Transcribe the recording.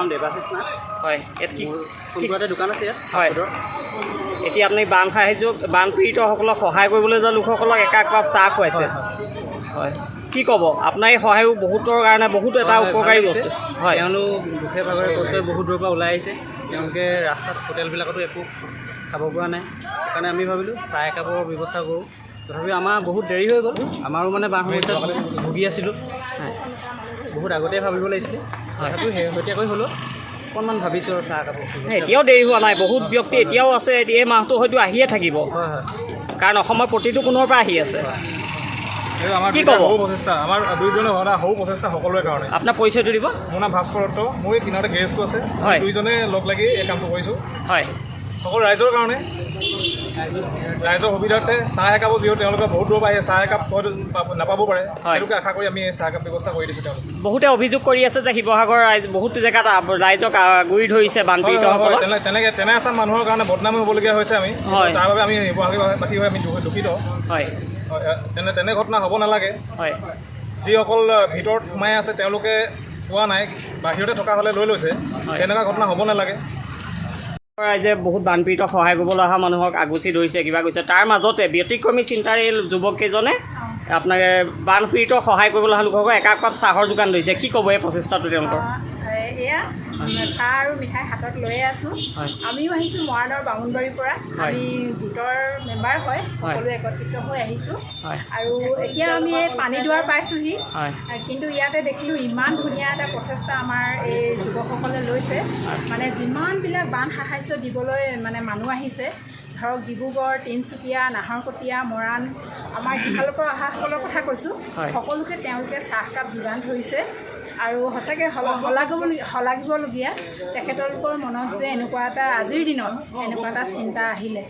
নাম দেৱাশিষ নাথ। হয়, ইয়াত কি মোৰ চুমকুৱাতে দোকান আছে ইয়াত। হয়, এতিয়া আপুনি বান সাহাৰ্য, বানপীড়িতসকলক সহায় কৰিবলৈ যোৱা লোকসকলক একাপ কাপ চাহ খুৱাইছে। হয়, কি ক'ব? আপোনাৰ এই সহায়ো বহুতৰ কাৰণে বহুত এটা হয়, উপকাৰী ভাল বস্তু। লাগিছে। হয়। তেওঁলোক দুখে ভাগৰে কষ্টৰে বহুত দূৰৰ পৰা ওলাই আহিছে। তেওঁলোকে ৰাস্তাত হোটেলবিলাকতো একো খাব পৰা নাই। সেইকাৰণে আমি ভাবিলোঁ চাহ একাপৰ ব্যৱস্থা কৰোঁ। তথাপিও আমাৰ বহুত দেৰি হৈ গ'ল। আমাৰো মানে বান সমস্যাত ভুগি আছিলোঁ। বহুত আগতেই ভাবিব লাগিছিলে। তথাপিও শেহতীয়াকৈ হ'লেও অকণমান ভাবিছোঁ আৰু চাহ একাপৰ ব্যৱস্থা। এতিয়াও দেৰি হোৱা নাই। বহুত ব্যক্তি এতিয়াও আছে। এই মাহটো হয়তো আহিয়ে থাকিব। হয়। কাৰণ অসমৰ প্ৰতিটো কোণৰ পৰা আহি আছে। এইটো আমাৰ কি দুয়োটাৰ ক'ব? সৰু প্ৰচেষ্টা, আমাৰ দুয়োজনে সদায় সৰু প্ৰচেষ্টা সকলোৰে কাৰণে। আপোনাৰ পৰিচয়টো দিব। মোৰ নাম ভাস্কৰ দত্ত। মোৰ এই কিনাৰতে গেৰেজটো আছে। দুইজনে লগ লাগি এই কামটো কৰিছোঁ সকলো ৰাইজৰ কাৰণে, ৰাইজৰ সুবিধাৰ্থে। চাহ একাপো, যিহেতু তেওঁলোকে বহুত দূৰৰ পৰা আহি চাহ একাপ হয়তো নাপাব পাৰে, সেইটোকে আশা কৰি আমি এই চাহ একাপ ব্যৱস্থা কৰি দিছোঁ তেওঁলোক। বহুতে অভিযোগ কৰি আছে যে শিৱসাগৰ ৰাইজ বহুত জেগাত ৰাইজক আগুৰি ধৰিছে বানপীড়িতসকলক। তেনেকৈ তেনে এচাম মানুহৰ কাৰণে বদনামী হ'বলগীয়া হৈছে আমি। তাৰ বাবে আমি শিৱসাগৰবাসী হৈ আমি দুখিত। হয়, তেনে তেনে ঘটনা হ'ব নালাগে। যিসকল ভিতৰত সোমাই আছে, তেওঁলোকে পোৱা নাই, বাহিৰতে থকা হ'লে লৈ লৈছে। তেনেকুৱা ঘটনা হ'ব নালাগে। ৰাইজে বহুত বানপীড়িতক সহায় কৰিবলৈ অহা মানুহক আগুচি ধৰিছে, কিবা কৰিছে। তাৰ মাজতে ব্যতিক্ৰমী চিন্তাৰে এই যুৱককেইজনে আপোনাৰ বানপীড়িতক সহায় কৰিবলৈ অহা লোকসকলক একাপ কাপ চাহৰ যোগান ধৰিছে। কি ক'ব এই প্ৰচেষ্টাটো তেওঁলোকৰ? এয়া চাহ আৰু মিঠাই হাতত লৈয়ে আছোঁ। আমিও আহিছোঁ মৰাণৰ বামুণবাৰীৰ পৰা। আমি গোটৰ মেম্বাৰ হয়, সকলো একত্ৰিত হৈ আহিছোঁ। আৰু এতিয়া আমি এই পানীদুৱাৰ পাইছোঁহি। কিন্তু ইয়াতে দেখিলোঁ ইমান ধুনীয়া এটা প্ৰচেষ্টা আমাৰ এই যুৱকসকলে লৈছে। মানে যিমানবিলাক বান সাহাৰ্য দিবলৈ মানে মানুহ আহিছে, ধৰক ডিব্ৰুগড়, তিনিচুকীয়া, নাহৰকটীয়া, মৰাণ, আমাৰ সিফালৰ পৰা অহাসকলৰ কথা কৈছোঁ, সকলোকে তেওঁলোকে চাহকাপ যোগান ধৰিছে। আৰু সঁচাকৈ শলাগিবলগীয়া তেখেতলোকৰ মনত যে এনেকুৱা এটা আজিৰ দিনত এনেকুৱা এটা চিন্তা আহিলে।